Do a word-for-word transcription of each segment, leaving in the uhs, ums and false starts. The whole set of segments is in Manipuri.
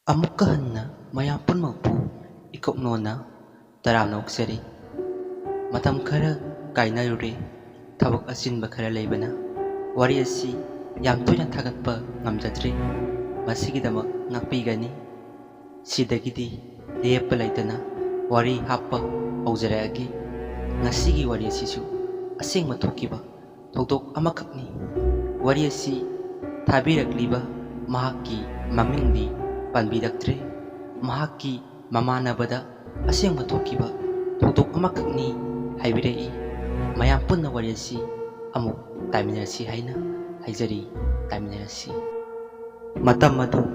ꯑꯃꯨꯛꯀ ꯍꯟꯅ ꯃꯌꯥꯝ ꯄꯨꯝꯅꯃꯛꯄꯨ ꯏꯀꯣꯛꯅꯣꯅ ꯇꯔꯥꯝꯅ ꯑꯣꯛꯆꯔꯤ꯫ ꯃꯇꯝ ꯈꯔ ꯀꯥꯏꯅꯔꯨꯔꯦ, ꯊꯕꯛ ꯑꯆꯤꯟꯕ ꯈꯔ ꯂꯩꯕꯅ꯫ ꯋꯥꯔꯤ ꯑꯁꯤ ꯌꯥꯝ ꯇꯣꯏꯅ ꯊꯥꯒꯠꯄ ꯉꯝꯖꯗ꯭ꯔꯤ꯫ ꯃꯁꯤꯒꯤꯗꯃꯛ ꯉꯥꯛꯄꯤꯒꯅꯤ꯫ ꯁꯤꯗꯒꯤꯗꯤ ꯂꯦꯞꯄ ꯂꯩꯇꯅ ꯋꯥꯔꯤ ꯍꯥꯞꯄ ꯍꯧꯖꯔꯛꯑꯒꯦ꯫ ꯉꯁꯤꯒꯤ ꯋꯥꯔꯤ ꯑꯁꯤꯁꯨ ꯑꯁꯦꯡꯕ ꯊꯣꯛꯈꯤꯕ ꯊꯧꯗꯣꯛ ꯑꯃꯈꯛꯅꯤ꯫ ꯋꯥꯔꯤ ꯑꯁꯤ ꯊꯥꯕꯤꯔꯛꯂꯤꯕ ꯃꯍꯥꯛꯀꯤ ꯃꯃꯤꯡꯗꯤ ꯄꯟꯕꯤꯔꯛꯇ꯭ꯔꯦ꯫ ꯃꯍꯥꯛꯀꯤ ꯃꯃꯥꯟꯅꯕꯗ ꯑꯁꯦꯡꯕ ꯊꯣꯛꯈꯤꯕ ꯊꯧꯗꯣꯛ ꯑꯃꯈꯛꯅꯤ ꯍꯥꯏꯕꯤꯔꯛꯏ꯫ ꯃꯌꯥꯝ ꯄꯨꯟꯅ ꯋꯥꯔꯤ ꯑꯁꯤ ꯑꯃꯨꯛ ꯇꯥꯃꯤꯟꯅꯔꯁꯤ ꯍꯥꯏꯅ ꯍꯥꯏꯖꯔꯤ꯫ ꯇꯥꯃꯤꯟꯅꯔꯁꯤ꯫ ꯃꯇꯝ ꯑꯗꯨ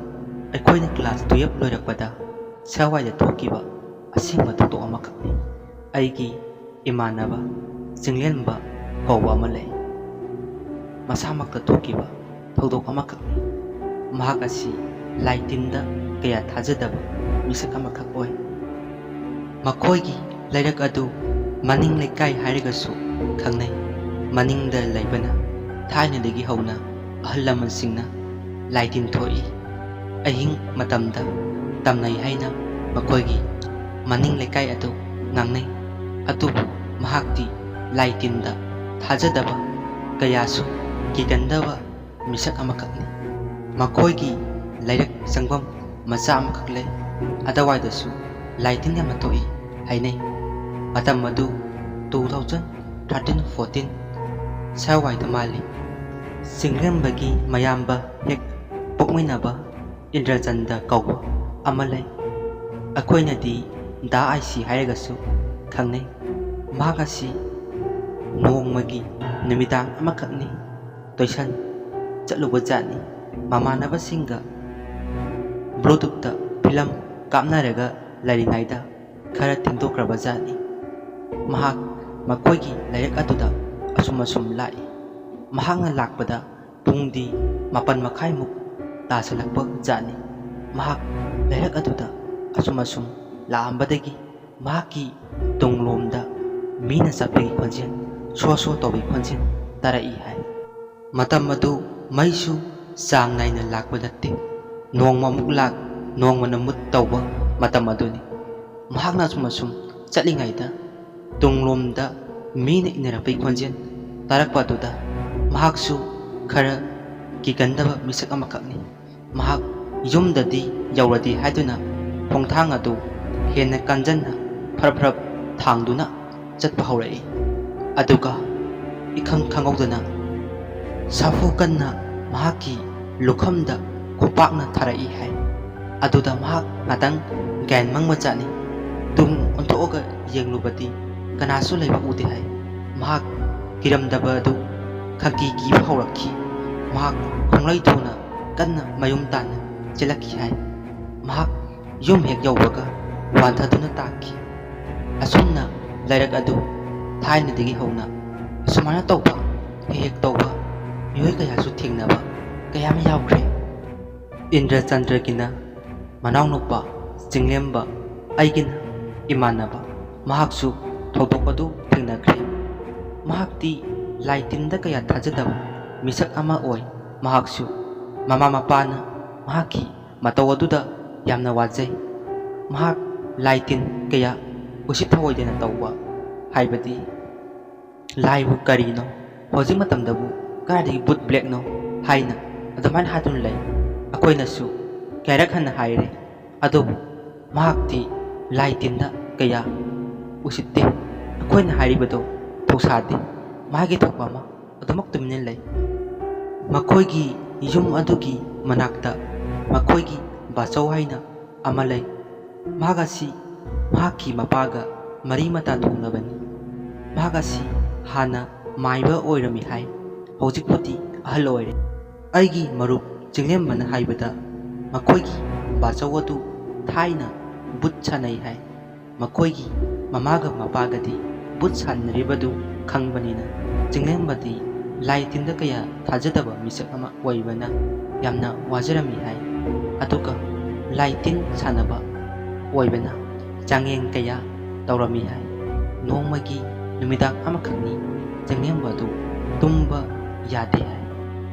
ꯑꯩꯈꯣꯏꯅ class twelve ꯂꯣꯏꯔꯛꯄꯗ ꯁ꯭ꯋꯥꯏꯗ ꯊꯣꯛꯈꯤꯕ ꯑꯁꯦꯡꯕ ꯊꯧꯗꯣꯛ ꯑꯃꯈꯛꯅꯤ꯫ ꯑꯩꯒꯤ ꯏꯃꯥꯟꯅꯕ ꯆꯤꯡꯂꯦꯟꯕ ꯀꯧꯕ ꯑꯃ ꯂꯩ꯫ ꯃꯁꯥꯃꯛꯇ ꯊꯣꯛꯈꯤꯕ ꯊꯧꯗꯣꯛ ꯑꯃꯈꯛꯅꯤ꯫ ꯃꯍꯥꯛ ꯑꯁꯤ ꯂꯥꯏ ꯇꯤꯟꯗ ꯀꯌꯥ ꯊꯥꯖꯗꯕ ꯃꯤꯁꯛ ꯑꯃꯈꯛ ꯑꯣꯏ꯫ ꯃꯈꯣꯏꯒꯤ ꯂꯩꯔꯛ ꯑꯗꯨ ꯃꯅꯤꯡ ꯂꯩꯀꯥꯏ ꯍꯥꯏꯔꯒꯁꯨ ꯈꯪꯅꯩ꯫ ꯃꯅꯤꯡꯗ ꯂꯩꯕꯅ ꯊꯥꯏꯅꯗꯒꯤ ꯍꯧꯅ ꯑꯍꯜ ꯂꯃꯟꯁꯤꯡꯅ ꯂꯥꯏ ꯇꯤꯟ ꯊꯣꯛꯏ꯫ ꯑꯍꯤꯡ ꯃꯇꯝꯗ ꯇꯝꯅꯩ ꯍꯥꯏꯅ ꯃꯈꯣꯏꯒꯤ ꯃꯅꯤꯡ ꯂꯩꯀꯥꯏ ꯑꯗꯨ ꯉꯥꯡꯅꯩ꯫ ꯑꯗꯨꯕꯨ ꯃꯍꯥꯛꯇꯤ ꯂꯥꯏ ꯇꯤꯟꯗ ꯊꯥꯖꯗꯕ, ꯀꯌꯥꯁꯨ ꯀꯤꯒꯟꯗꯕ ꯃꯤꯁꯛ ꯑꯃꯈꯛꯅꯤ꯫ ꯃꯈꯣꯏꯒꯤ ꯂꯩꯔꯛ ꯆꯪꯐꯝ ꯃꯆꯥ ꯑꯃꯈꯛ ꯂꯩ꯫ ꯑꯗꯨꯋꯥꯏꯗꯁꯨ ꯂꯥꯏ ꯇꯤꯟ ꯌꯥꯝꯅ ꯊꯣꯛꯏ ꯍꯥꯏꯅꯩ꯫ ꯃꯇꯝ ꯑꯗꯨ two thousand thirteen fourteen ꯁ꯭ꯋꯥꯏꯗ ꯃꯥꯜꯂꯤ꯫ ꯆꯤꯡꯂꯦꯝꯕꯒꯤ ꯃꯌꯥꯝꯕ ꯍꯦꯛ ꯄꯣꯛꯃꯤꯟꯅꯕ ꯏꯟꯗ꯭ꯔꯆꯟꯗ ꯀꯧꯕ ꯑꯃ ꯂꯩ꯫ ꯑꯩꯈꯣꯏꯅꯗꯤ ꯗꯥ ꯑꯥꯏꯁꯤ ꯍꯥꯏꯔꯒꯁꯨ ꯈꯪꯅꯩ꯫ ꯃꯍꯥꯛ ꯑꯁꯤ ꯅꯣꯡꯃꯒꯤ ꯅꯨꯃꯤꯗꯥꯡ ꯑꯃꯈꯛꯅꯤ ꯇꯨꯏꯁꯟ ꯆꯠꯂꯨꯕ ꯖꯥꯠꯅꯤ꯫ ꯃꯃꯥꯟꯅꯕꯁꯤꯡꯒ Bluetoothꯇ ꯐꯤꯂꯝ ꯀꯥꯞꯅꯔꯒ ꯂꯩꯔꯤꯉꯩꯗ ꯈꯔ ꯊꯦꯡꯗꯣꯛꯈ꯭ꯔꯕ ꯖꯥꯠꯅꯤ꯫ ꯃꯍꯥꯛ ꯃꯈꯣꯏꯒꯤ ꯂꯩꯔꯛ ꯑꯗꯨꯗ ꯑꯁꯨꯝ ꯑꯁꯨꯝ ꯂꯥꯛꯏ꯫ ꯃꯍꯥꯛꯅ ꯂꯥꯛꯄꯗ ꯄꯨꯡꯗꯤ ꯃꯥꯄꯟ ꯃꯈꯥꯏꯃꯨꯛ ꯇꯥꯁꯤꯜꯂꯛꯄ ꯖꯥꯠꯅꯤ꯫ ꯃꯍꯥꯛ ꯂꯩꯔꯛ ꯑꯗꯨꯗ ꯑꯁꯨꯝ ꯑꯁꯨꯝ ꯂꯥꯛꯑꯝꯕꯗꯒꯤ ꯃꯍꯥꯛꯀꯤ ꯇꯨꯡꯂꯣꯝꯗ ꯃꯤꯅ ꯆꯠꯄꯒꯤ ꯈꯣꯟꯖꯦꯜ, ꯁꯣ ꯁꯣ ꯇꯧꯕꯒꯤ ꯈꯣꯟꯖꯦꯜ ꯇꯥꯔꯛꯏ ꯍꯥꯏ꯫ ꯃꯇꯝ ꯑꯗꯨ ꯃꯩꯁꯨ ꯆꯥꯡ ꯅꯥꯏꯅ ꯂꯥꯛꯄ ꯅꯠꯇꯦ꯫ ꯅꯣꯡꯃ ꯑꯃꯨꯛ ꯂꯥꯛ, ꯅꯣꯡꯃꯅ ꯃꯨꯠ ꯇꯧꯕ ꯃꯇꯝ ꯑꯗꯨꯅꯤ꯫ ꯃꯍꯥꯛꯅ ꯑꯁꯨꯝ ꯑꯁꯨꯝ ꯆꯠꯂꯤꯉꯩꯗ ꯇꯨꯡꯂꯣꯝꯗ ꯃꯤꯅ ꯏꯟꯅꯔꯛꯄꯒꯤ ꯈꯣꯟꯖꯦꯜ ꯇꯥꯔꯛꯄ ꯑꯗꯨꯗ ꯃꯍꯥꯛꯁꯨ ꯈꯔ ꯀꯤꯒꯟꯗꯕ ꯃꯤꯁꯛ ꯑꯃꯈꯛꯅꯤ꯫ ꯃꯍꯥꯛ ꯌꯨꯝꯗꯗꯤ ꯌꯧꯔꯗꯤ ꯍꯥꯏꯗꯨꯅ ꯈꯣꯡꯊꯥꯡ ꯑꯗꯨ ꯍꯦꯟꯅ ꯀꯟꯖꯟꯅ ꯐꯔꯞ ꯐꯔꯞ ꯊꯥꯡꯗꯨꯅ ꯆꯠꯄ ꯍꯧꯔꯛꯏ꯫ ꯑꯗꯨꯒ ꯏꯈꯪ ꯈꯪꯍꯧꯗꯅ ꯁꯥꯐꯨ ꯀꯟꯅ ꯃꯍꯥꯛꯀꯤ ꯂꯨꯈꯝꯗ ꯈꯨꯄꯥꯛꯅ ꯊꯥꯔꯛꯏ ꯍꯥꯏ꯫ ꯑꯗꯨꯗ ꯃꯍꯥꯛ ꯉꯥꯛꯇꯪ ꯒ꯭ꯌꯥꯟ ꯃꯪꯕ ꯆꯥꯠꯅꯤ꯫ ꯇꯨꯡ ꯑꯣꯟꯊꯣꯛꯑꯒ ꯌꯦꯡꯂꯨꯕꯗꯤ ꯀꯅꯥꯁꯨ ꯂꯩꯕ ꯎꯗꯦ ꯍꯥꯏ꯫ ꯃꯍꯥꯛ ꯀꯤꯔꯝꯗꯕ ꯑꯗꯨ ꯈꯪꯀꯤ ꯀꯤꯕ ꯍꯧꯔꯛꯈꯤ꯫ ꯃꯍꯥꯛ ꯈꯣꯡꯂꯩ ꯊꯨꯅ ꯀꯟꯅ ꯃꯌꯨꯝ ꯇꯥꯟꯅ ꯆꯦꯜꯂꯛꯈꯤ ꯍꯥꯏ꯫ ꯃꯍꯥꯛ ꯌꯨꯝ ꯍꯦꯛ ꯌꯧꯕꯒ ꯋꯥꯟꯊꯗꯨꯅ ꯇꯥꯈꯤ꯫ ꯑꯁꯨꯝꯅ ꯂꯥꯏꯔꯛ ꯑꯗꯨ ꯊꯥꯏꯅꯗꯒꯤ ꯍꯧꯅ ꯑꯁꯨꯃꯥꯏꯅ ꯇꯧꯕ, ꯍꯦꯛ ꯍꯦꯛ ꯇꯧꯕ ꯃꯤꯑꯣꯏ ꯀꯌꯥꯁꯨ ꯊꯦꯡꯅꯕ ꯀꯌꯥ ꯑꯃ ꯌꯥꯎꯈ꯭ꯔꯦ꯫ ꯏꯟꯗ꯭ꯔꯆꯟꯗ꯭ꯔꯒꯤꯅ ꯃꯅꯥꯎꯅꯨꯄꯥ ꯆꯤꯡꯂꯦꯝꯕ, ꯑꯩꯒꯤꯅ ꯏꯃꯥꯟꯅꯕ, ꯃꯍꯥꯛꯁꯨ ꯊꯧꯗꯣꯛ ꯑꯗꯨ ꯊꯦꯡꯅꯈ꯭ꯔꯦ꯫ ꯃꯍꯥꯛꯇꯤ ꯂꯥꯏ ꯇꯤꯟꯗ ꯀꯌꯥ ꯊꯥꯖꯗꯕ ꯃꯤꯁꯛ ꯑꯃ ꯑꯣꯏ꯫ ꯃꯍꯥꯛꯁꯨ ꯃꯃꯥ ꯃꯄꯥꯅ ꯃꯍꯥꯛꯀꯤ ꯃꯇꯧ ꯑꯗꯨꯗ ꯌꯥꯝꯅ ꯋꯥꯖꯩ꯫ ꯃꯍꯥꯛ ꯂꯥꯏ ꯇꯤꯟ ꯀꯌꯥ ꯎꯁꯤꯠ ꯊꯑꯣꯏꯗꯅ ꯇꯧꯕ, ꯍꯥꯏꯕꯗꯤ ꯂꯥꯏꯕꯨ ꯀꯔꯤꯅꯣ, ꯍꯧꯖꯤꯛ ꯃꯇꯝꯗꯕꯨ ꯀꯗꯥꯏꯗꯒꯤ ꯕꯨꯠ ꯕ꯭ꯂꯦꯛꯅꯣ ꯍꯥꯏꯅ ꯑꯗꯨꯃꯥꯏꯅ ꯍꯥꯏꯗꯨꯅ ꯂꯩ꯫ ꯑꯩꯈꯣꯏꯅꯁꯨ ꯀꯌꯥꯔꯛ ꯍꯟꯅ ꯍꯥꯏꯔꯦ, ꯑꯗꯨꯕꯨ ꯃꯍꯥꯛꯇꯤ ꯂꯥꯏ ꯇꯤꯟꯗ ꯀꯌꯥ ꯎꯁꯤꯠꯇꯦ꯫ ꯑꯩꯈꯣꯏꯅ ꯍꯥꯏꯔꯤꯕꯗꯣ ꯊꯧꯁꯥꯗꯦ꯫ ꯃꯥꯒꯤ ꯊꯣꯛꯄ ꯑꯃ ꯑꯗꯨꯃꯛ ꯇꯨꯃꯤꯟꯅ ꯂꯩ꯫ ꯃꯈꯣꯏꯒꯤ ꯌꯨꯝ ꯑꯗꯨꯒꯤ ꯃꯅꯥꯛꯇ ꯃꯈꯣꯏꯒꯤ ꯕꯥꯆꯧ ꯍꯥꯏꯅ ꯑꯃ ꯂꯩ꯫ ꯃꯍꯥꯛ ꯑꯁꯤ ꯃꯍꯥꯛꯀꯤ ꯃꯄꯥꯒ ꯃꯔꯤ ꯃꯇꯥ ꯊꯣꯡꯅꯕꯅꯤ꯫ ꯃꯍꯥꯛ ꯑꯁꯤ ꯍꯥꯟꯅ ꯃꯥꯏꯕ ꯑꯣꯏꯔꯝꯃꯤ ꯍꯥꯏ꯫ ꯍꯧꯖꯤꯛꯄꯨꯗꯤ ꯑꯍꯜ ꯑꯣꯏꯔꯦ꯫ ꯑꯩꯒꯤ ꯃꯔꯨꯞ ꯆꯤꯡꯂꯦꯝꯕꯅ ꯍꯥꯏꯕꯗ, ꯃꯈꯣꯏꯒꯤ ꯕꯥꯆꯧ ꯑꯗꯨ ꯊꯥꯏꯅ ꯕꯨꯠ ꯁꯥꯟꯅꯩ ꯍꯥꯏ꯫ ꯃꯈꯣꯏꯒꯤ ꯃꯃꯥꯒ ꯃꯄꯥꯒꯗꯤ ꯕꯨꯠ ꯁꯥꯟꯅꯔꯤꯕꯗꯨ ꯈꯪꯕꯅꯤꯅ, ꯆꯤꯡꯂꯦꯝꯕꯗꯤ ꯂꯥꯏ ꯇꯤꯟꯗ ꯀꯌꯥ ꯊꯥꯖꯗꯕ ꯃꯤꯁꯛ ꯑꯃ ꯑꯣꯏꯕꯅ ꯌꯥꯝꯅ ꯋꯥꯖꯔꯝꯃꯤ ꯍꯥꯏ꯫ ꯑꯗꯨꯒ ꯂꯥꯏ ꯇꯤꯟ ꯁꯥꯟꯅꯕ ꯑꯣꯏꯕꯅ ꯆꯥꯡꯌꯦꯡ ꯀꯌꯥ ꯇꯧꯔꯝꯃꯤ ꯍꯥꯏ꯫ ꯅꯣꯡꯃꯒꯤ ꯅꯨꯃꯤꯗꯥꯡ ꯑꯃꯈꯛꯅꯤ ꯆꯤꯡꯂꯦꯝꯕ ꯑꯗꯨ ꯇꯨꯝꯕ ꯌꯥꯗꯦ ꯍꯥꯏ꯫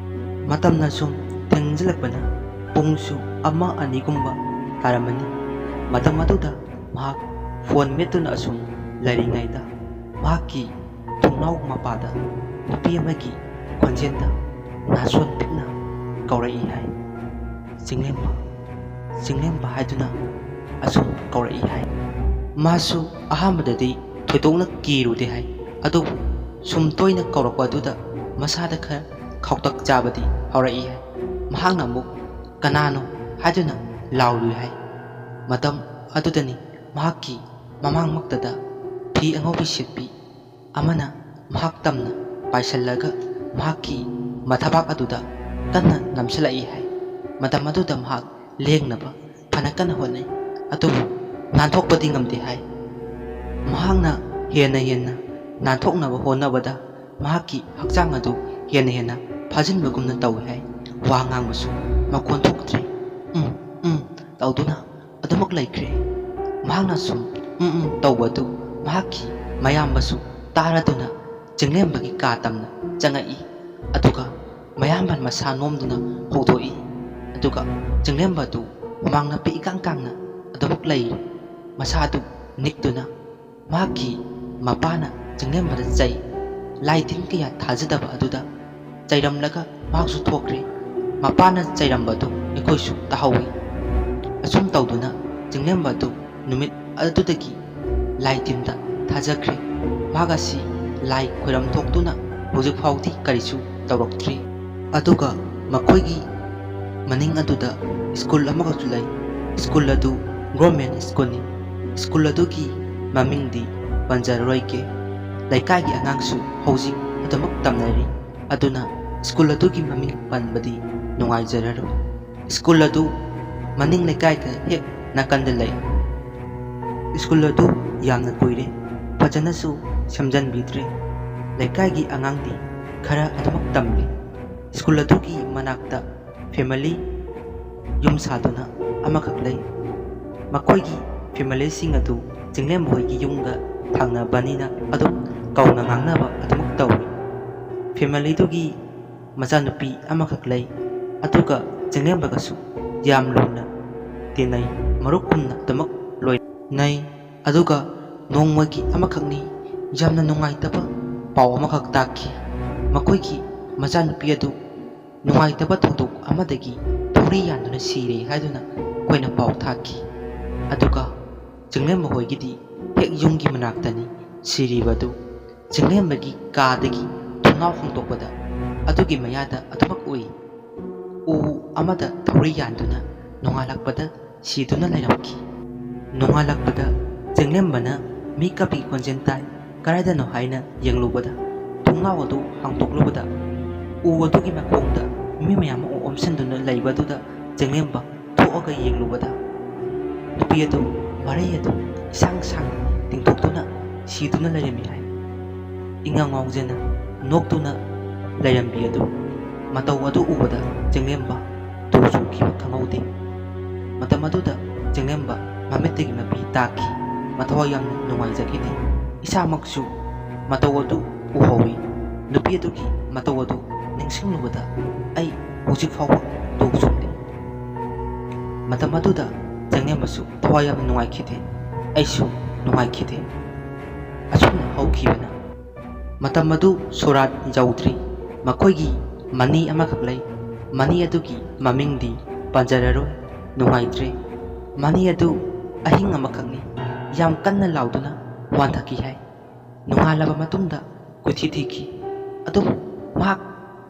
ꯃꯇꯝꯅ ꯁꯨꯝ ꯊꯦꯡꯖꯤꯜꯂꯛꯄꯅ ꯄꯨꯡꯁꯨ ꯑꯃ ꯑꯅꯤꯒꯨꯝꯕ ꯇꯥꯔꯝꯃꯅꯤ꯫ ꯃꯇꯝ ꯑꯗꯨꯗ ꯃꯍꯥꯛ ꯐꯣꯟ ꯃꯦꯠꯇꯨꯅ ꯑꯁꯨꯝ ꯂꯩꯔꯤꯉꯩꯗ ꯃꯍꯥꯛꯀꯤ ꯊꯣꯡꯅꯥꯎ ꯃꯄꯥꯗ ꯅꯨꯄꯤ ꯑꯃꯒꯤ ꯈꯣꯟꯖꯦꯜꯗ ꯅꯥꯁꯣꯟ ꯄꯤꯛꯅ ꯀꯧꯔꯛꯏ ꯍꯥꯏ꯫ "ꯆꯤꯡꯂꯦꯝꯕ, ꯆꯤꯡꯂꯦꯝꯕ" ꯍꯥꯏꯗꯨꯅ ꯑꯁꯨꯝ ꯀꯧꯔꯛꯏ ꯍꯥꯏ꯫ ꯃꯥꯁꯨ ꯑꯍꯥꯟꯕꯗꯗꯤ ꯊꯣꯏꯗꯣꯛꯅ ꯀꯤꯔꯨꯗꯦ ꯍꯥꯏ꯫ ꯑꯗꯨꯕꯨ ꯁꯨꯝ ꯇꯣꯏꯅ ꯀꯧꯔꯛꯄ ꯑꯗꯨꯗ ꯃꯁꯥꯗ ꯈꯔ ꯈꯧꯇꯛ ꯆꯥꯕꯗꯤ ꯍꯧꯔꯛꯏ ꯍꯥꯏ꯫ ꯃꯍꯥꯛꯅ ꯑꯃꯨꯛ "ꯀꯅꯥꯅꯣ?" ꯍꯥꯏꯗꯨꯅ ꯂꯥꯎꯔꯨꯏ ꯍꯥꯏ꯫ ꯃꯇꯝ ꯑꯗꯨꯗꯅꯤ ꯃꯍꯥꯛꯀꯤ ꯃꯃꯥꯡꯃꯛꯇꯗ ꯐꯤ ꯑꯉꯧꯕꯤ ꯁꯦꯠꯄꯤ ꯑꯃꯅ ꯃꯍꯥꯛ ꯇꯝꯅ ꯄꯥꯏꯁꯤꯜꯂꯒ ꯃꯍꯥꯛꯀꯤ ꯃꯊꯕꯥꯛ ꯑꯗꯨꯗ ꯀꯟꯅ ꯅꯝꯁꯤꯜꯂꯛꯏ ꯍꯥꯏ꯫ ꯃꯇꯝ ꯑꯗꯨꯗ ꯃꯍꯥꯛ ꯂꯦꯡꯅꯕ ꯐꯅ ꯀꯟꯅ ꯍꯣꯠꯅꯩ, ꯑꯗꯨꯕꯨ ꯅꯥꯟꯊꯣꯛꯄꯗꯤ ꯉꯝꯗꯦ ꯍꯥꯏ꯫ ꯃꯍꯥꯛꯅ ꯍꯦꯟꯅ ꯍꯦꯟꯅ ꯅꯥꯟꯊꯣꯛꯅꯕ ꯍꯣꯠꯅꯕꯗ ꯃꯍꯥꯛꯀꯤ ꯍꯛꯆꯥꯡ ꯑꯗꯨ ꯍꯦꯟꯅ ꯍꯦꯟꯅ ꯐꯥꯖꯤꯟꯕꯒꯨꯝꯅ ꯇꯧꯏ ꯍꯥꯏ꯫ ꯋꯥ ꯉꯥꯡꯕꯁꯨ ꯃꯈꯣꯟ ꯊꯣꯛꯇ꯭ꯔꯦ꯫ "ꯎꯝ, ꯎꯝ" ꯇꯧꯗꯨꯅ ꯑꯗꯨꯃꯛ ꯂꯩꯈ꯭ꯔꯦ꯫ ꯃꯍꯥꯛꯅ ꯁꯨꯝ "ꯎꯝ, ꯎꯝ" ꯇꯧꯕ ꯑꯗꯨ ꯃꯍꯥꯛꯀꯤ ꯃꯌꯥꯝꯕꯁꯨ ꯇꯥꯔꯗꯨꯅ ꯆꯤꯡꯂꯦꯝꯕꯒꯤ ꯀꯥ ꯇꯝꯅ ꯆꯪꯉꯛꯏ꯫ ꯑꯗꯨꯒ ꯃꯌꯥꯝꯕꯅ ꯃꯁꯥ ꯅꯣꯝꯗꯨꯅ ꯍꯧꯗꯣꯛꯏ꯫ ꯑꯗꯨꯒ ꯆꯤꯡꯂꯦꯝꯕ ꯑꯗꯨ ꯍꯨꯃꯥꯡ ꯅꯞꯄꯤ ꯏꯀꯥꯡ ꯀꯥꯡꯅ ꯑꯗꯨꯃꯛ ꯂꯩꯔꯤ꯫ ꯃꯁꯥ ꯑꯗꯨ ꯅꯤꯛꯇꯨꯅ ꯃꯍꯥꯛꯀꯤ ꯃꯄꯥꯅ ꯆꯤꯡꯂꯦꯝꯕꯗ ꯆꯩ꯫ ꯂꯥꯏ ꯇꯤꯟ ꯀꯌꯥ ꯊꯥꯖꯗꯕ ꯑꯗꯨꯗ ꯆꯩꯔꯝꯂꯒ ꯃꯍꯥꯛꯁꯨ ꯊꯣꯛꯈ꯭ꯔꯦ꯫ ꯃꯄꯥꯅ ꯆꯩꯔꯝꯕꯗꯨ ꯑꯩꯈꯣꯏꯁꯨ ꯇꯥꯍꯧꯏ꯫ ꯑꯁꯨꯝ ꯇꯧꯗꯨꯅ ꯆꯤꯡꯂꯦꯝꯕ ꯑꯗꯨ ꯅꯨꯃꯤꯠ ꯑꯗꯨꯗꯒꯤ ꯂꯥꯏ ꯇꯤꯟꯗ ꯊꯥꯖꯈ꯭ꯔꯦ꯫ ꯃꯍꯥꯛ ꯑꯁꯤ ꯂꯥꯏ ꯈꯣꯏꯔꯝ ꯊꯣꯛꯇꯨꯅ ꯍꯧꯖꯤꯛ ꯐꯥꯎꯗꯤ ꯀꯔꯤꯁꯨ ꯇꯧꯔꯛꯇ꯭ꯔꯤ꯫ ꯑꯗꯨꯒ ꯃꯈꯣꯏꯒꯤ ꯃꯅꯤꯡ ꯑꯗꯨꯗ ꯁ꯭ꯀꯨꯜ ꯑꯃꯈꯛꯁꯨ ꯂꯩ꯫ ꯁ꯭ꯀꯨꯜ ꯑꯗꯨ ꯒꯣꯔꯃꯦꯟ ꯁ꯭ꯀꯨꯜꯅꯤ꯫ ꯁ꯭ꯀꯨꯜ ꯑꯗꯨꯒꯤ ꯃꯃꯤꯡꯗꯤ ꯄꯟꯖꯔꯔꯣꯏꯒꯦ꯫ ꯂꯩꯀꯥꯏꯒꯤ ꯑꯉꯥꯡꯁꯨ ꯍꯧꯖꯤꯛ ꯑꯗꯨꯃꯛ ꯇꯝꯅꯔꯤ꯫ ꯑꯗꯨꯅ ꯁ꯭ꯀꯨꯜ ꯑꯗꯨꯒꯤ ꯃꯃꯤꯡ ꯄꯟꯕꯗꯤ ꯅꯨꯡꯉꯥꯏꯖꯔꯔꯣꯏ꯫ ꯁ꯭ꯀꯨꯜ ꯑꯗꯨ ꯃꯅꯤꯡ ꯂꯩꯀꯥꯏꯒ ꯍꯦꯛ ꯅꯥꯀꯟꯗ ꯂꯩ꯫ ꯁ꯭ꯀꯨꯜ ꯑꯗꯨ ꯌꯥꯝꯅ ꯀꯨꯏꯔꯦ, ꯐꯖꯅꯁꯨ ꯁꯦꯝꯖꯤꯟꯕꯤꯗ꯭ꯔꯦ꯫ ꯂꯩꯀꯥꯏꯒꯤ ꯑꯉꯥꯡꯗꯤ ꯈꯔ ꯑꯗꯨꯃꯛ ꯇꯝꯂꯤ꯫ ꯁ꯭ꯀꯨꯜ ꯑꯗꯨꯒꯤ ꯃꯅꯥꯛꯇ ꯐꯦꯃꯤꯂꯤ ꯌꯨꯝ ꯁꯥꯗꯨꯅ ꯑꯃꯈꯛ ꯂꯩ꯫ ꯃꯈꯣꯏꯒꯤ ꯐꯦꯃꯤꯂꯤꯁꯤꯡ ꯑꯗꯨ ꯆꯤꯡꯂꯦꯝꯕ ꯍꯣꯏꯒꯤ ꯌꯨꯝꯒ ꯊꯪꯅꯕꯅꯤꯅ ꯑꯗꯨꯝ ꯀꯧꯅ ꯉꯥꯡꯅꯕ ꯑꯗꯨꯃꯛ ꯇꯧꯏ꯫ ꯐꯦꯃꯤꯂꯤꯗꯨꯒꯤ ꯃꯆꯥꯅꯨꯄꯤ ꯑꯃꯈꯛ ꯂꯩ, ꯑꯗꯨꯒ ꯆꯤꯡꯂꯦꯝꯕꯒꯁꯨ ꯌꯥꯝ ꯂꯨꯅ ꯇꯤꯟꯅꯩ꯫ ꯃꯔꯨꯞꯀꯨꯝꯅ ꯑꯗꯨꯃꯛ ꯂꯣꯏꯅꯩ꯫ ꯑꯗꯨꯒ ꯅꯣꯡꯃꯒꯤ ꯑꯃꯈꯛꯅꯤ, ꯌꯥꯝꯅ ꯅꯨꯡꯉꯥꯏꯇꯕ ꯄꯥꯎ ꯑꯃꯈꯛ ꯇꯥꯈꯤ꯫ ꯃꯈꯣꯏꯒꯤ ꯃꯆꯥꯅꯨꯄꯤ ꯑꯗꯨ ꯅꯨꯡꯉꯥꯏꯇꯕ ꯊꯧꯗꯣꯛ ꯑꯃꯗꯒꯤ ꯊꯧꯔꯤ ꯌꯥꯟꯗꯨꯅ ꯁꯤꯔꯦ ꯍꯥꯏꯗꯨꯅ ꯑꯩꯈꯣꯏꯅ ꯄꯥꯎ ꯊꯥꯈꯤ꯫ ꯑꯗꯨꯒ ꯆꯤꯡꯂꯦꯝꯕ ꯍꯣꯏꯒꯤꯗꯤ ꯍꯦꯛ ꯌꯨꯝꯒꯤ ꯃꯅꯥꯛꯇꯅꯤ ꯁꯤꯔꯤꯕ ꯑꯗꯨ꯫ ꯆꯤꯡꯂꯦꯝꯕꯒꯤ ꯀꯥꯗꯒꯤ ꯊꯣꯡꯅꯥꯎ ꯍꯥꯡꯗꯣꯛꯄꯗ ꯑꯗꯨꯒꯤ ꯃꯌꯥꯗ ꯑꯗꯨꯃꯛ ꯎꯏ꯫ ꯎ ꯑꯃꯗ ꯊꯧꯔꯤ ꯌꯥꯟꯗꯨꯅ ꯅꯣꯡꯉꯥꯜꯂꯛꯄꯗ ꯁꯤꯗꯨꯅ ꯂꯩꯔꯝꯈꯤ꯫ ꯅꯣꯡꯉꯥꯜꯂꯛꯄꯗ ꯆꯤꯡꯂꯦꯝꯕꯅ ꯃꯤ ꯀꯞꯄꯤ ꯈꯣꯟꯖꯦꯜ ꯇꯥꯏ꯫ ꯀꯗꯥꯏꯗꯅꯣ ꯍꯥꯏꯅ ꯌꯦꯡꯂꯨꯕꯗ, ꯊꯣꯡꯅꯥꯎ ꯑꯗꯨ ꯍꯥꯡꯗꯣꯛꯂꯨꯕꯗ, ꯎ ꯑꯗꯨꯒꯤ ꯃꯈꯣꯡꯗ ꯃꯤ ꯃꯌꯥꯝ ꯑꯃ ꯑꯣꯝꯁꯤꯟꯗꯨꯅ ꯂꯩꯕꯗꯨꯗ ꯆꯤꯡꯂꯦꯝꯕ ꯊꯣꯛꯑꯒ ꯌꯦꯡꯂꯨꯕꯗ, ꯅꯨꯄꯤ ꯑꯗꯨ ꯃꯔꯩ ꯑꯗꯨ ꯏꯁꯥꯡ ꯁꯥꯡꯅ ꯇꯤꯡꯊꯣꯛꯇꯨꯅ ꯁꯤꯗꯨꯅ ꯂꯩꯔꯝꯃꯤ ꯍꯥꯏ꯫ ꯏꯉꯥꯎ ꯉꯥꯎꯖꯅ ꯅꯣꯛꯇꯨꯅ ꯂꯩꯔꯝꯕꯤ ꯑꯗꯨ, ꯃꯇꯧ ꯑꯗꯨ ꯎꯕꯗ ꯆꯤꯡꯂꯦꯝꯕ ꯇꯨ ꯆꯨꯡꯈꯤꯕ ꯈꯪꯍꯧꯗꯦ꯫ ꯃꯇꯝ ꯑꯗꯨꯗ ꯆꯤꯡꯂꯦꯝꯕ ꯃꯃꯤꯠꯇꯒꯤ ꯃꯄꯤ ꯇꯥꯈꯤ꯫ ꯃꯊꯋꯥꯏ ꯌꯥꯝꯅ ꯅꯨꯡꯉꯥꯏꯖꯈꯤꯗꯦ꯫ ꯏꯁꯥꯃꯛꯁꯨ ꯃꯇꯧ ꯑꯗꯨ ꯎꯍꯧꯏ꯫ ꯅꯨꯄꯤ ꯑꯗꯨꯒꯤ ꯃꯇꯧ ꯑꯗꯨ ꯅꯤꯡꯁꯤꯡꯂꯨꯕꯗ ꯑꯩ ꯍꯧꯖꯤꯛ ꯐꯥꯎꯕ ꯇꯨ ꯆꯨꯡꯂꯤ꯫ ꯃꯇꯝ ꯑꯗꯨꯗ ꯆꯤꯡꯂꯦꯝꯕꯁꯨ ꯊꯋꯥꯏ ꯌꯥꯝꯅ ꯅꯨꯡꯉꯥꯏꯈꯤꯗꯦ꯫ ꯑꯩꯁꯨ ꯅꯨꯡꯉꯥꯏꯈꯤꯗꯦ꯫ ꯑꯁꯨꯝꯅ ꯍꯧꯈꯤꯕꯅ꯫ ꯃꯇꯝ ꯑꯗꯨ ꯁꯣꯔꯥꯠ ꯌꯧꯗ꯭ꯔꯤ꯫ ꯃꯈꯣꯏꯒꯤ ꯃꯅꯤ ꯑꯃꯈꯛ ꯂꯩ꯫ ꯃꯅꯤ ꯑꯗꯨꯒꯤ ꯃꯃꯤꯡꯗꯤ ꯄꯟꯖꯔꯔꯣꯏ꯫ ꯅꯨꯡꯉꯥꯏꯇ꯭ꯔꯦ꯫ ꯃꯅꯤ ꯑꯗꯨ ꯑꯍꯤꯡ ꯑꯃꯈꯛꯅꯤ꯫ ꯌꯥꯝ ꯀꯟꯅ ꯂꯥꯎꯗꯨꯅ ꯋꯥꯟꯊꯈꯤ ꯍꯥꯏ꯫ ꯅꯣꯡꯉꯥꯜꯂꯕ ꯃꯇꯨꯡꯗ ꯀꯣꯏꯊꯤ ꯊꯤꯈꯤ꯫ ꯑꯗꯨꯕꯨ ꯃꯍꯥꯛ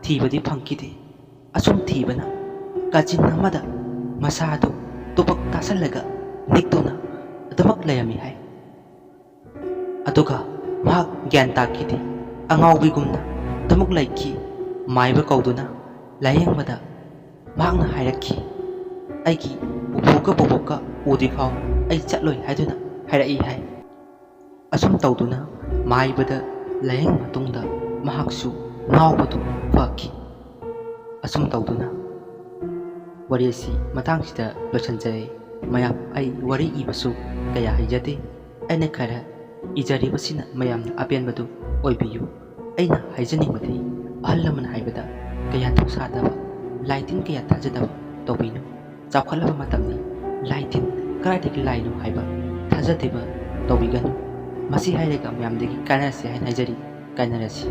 ꯊꯤꯕꯗꯤ ꯐꯪꯈꯤꯗꯦ꯫ ꯑꯁꯨꯝ ꯊꯤꯕꯅ ꯀꯥꯆꯤꯟ ꯑꯃꯗ ꯃꯁꯥ ꯑꯗꯨ ꯇꯨꯄꯛ ꯇꯥꯁꯜꯂꯒ ꯅꯤꯛꯇꯨꯅ ꯑꯗꯨꯃꯛ ꯂꯩꯔꯝꯃꯤ ꯍꯥꯏ꯫ ꯑꯗꯨꯒ ꯃꯍꯥꯛ ꯒ꯭ꯌꯥꯟ ꯇꯥꯈꯤꯗꯦ꯫ ꯑꯉꯥꯎꯕꯤꯒꯨꯝꯅ ꯑꯗꯨꯃꯛ ꯂꯩꯈꯤ꯫ ꯃꯥꯏꯕ ꯀꯧꯗꯨꯅ ꯂꯥꯌꯦꯡꯕꯗ ꯃꯍꯥꯛꯅ ꯍꯥꯏꯔꯛꯈꯤ, "ꯑꯩꯒꯤ ꯄꯨꯄꯨꯒ ꯕꯣꯕꯣꯛꯀ ꯎꯗ꯭ꯔꯤꯐꯥꯎ ꯑꯩ ꯆꯠꯂꯣꯏ" ꯍꯥꯏꯗꯨꯅ ꯍꯥꯏꯔꯛꯏ ꯍꯥꯏ꯫ ꯑꯁꯨꯝ ꯇꯧꯗꯨꯅ ꯃꯥꯏꯕꯗ ꯂꯥꯌꯦꯡ ꯃꯇꯨꯡꯗ ꯃꯍꯥꯛꯁꯨ ꯉꯥꯎꯕꯗꯨ ꯐꯈꯤ꯫ ꯑꯁꯨꯝ ꯇꯧꯗꯨꯅ ꯋꯥꯔꯤ ꯑꯁꯤ ꯃꯇꯥꯡꯁꯤꯗ ꯂꯣꯏꯁꯤꯟꯖꯔꯦ꯫ ꯃꯌꯥꯝ, ꯑꯩ ꯋꯥꯔꯤ ꯏꯕꯁꯨ ꯀꯌꯥ ꯍꯩꯖꯗꯦ꯫ ꯑꯩꯅ ꯈꯔ ꯏꯖꯔꯤꯕꯁꯤꯅ ꯃꯌꯥꯝꯅ ꯑꯄꯦꯟꯕꯗꯨ ꯑꯣꯏꯕꯤꯌꯨ꯫ ꯑꯩꯅ ꯍꯥꯏꯖꯅꯤꯡꯕꯗꯤ, ꯑꯍꯜ ꯂꯃꯟ ꯍꯥꯏꯕꯗ ꯀꯌꯥ ꯊꯧꯁꯥꯗꯕ, ꯂꯥꯏꯇꯤꯟ ꯀꯌꯥ ꯊꯥꯖꯗꯕ ꯇꯧꯕꯤꯅꯨ꯫ ꯆꯥꯎꯈꯠꯂꯕ ꯃꯇꯝꯅꯤ꯫ ꯂꯥꯏ ꯇꯤꯟ ꯀꯗꯥꯏꯗꯒꯤ ꯂꯥꯏꯅꯣ ꯍꯥꯏꯕ ꯊꯥꯖꯗꯕ ꯇꯧꯕꯤꯒꯅꯨ꯫ ꯃꯁꯤ ꯍꯥꯏꯔꯒ ꯃꯌꯥꯝꯗꯒꯤ ꯀꯥꯏꯅꯔꯁꯤ ꯍꯥꯏꯅ ꯍꯥꯏꯖꯔꯤ꯫ ꯀꯥꯏꯅꯔꯁꯤ꯫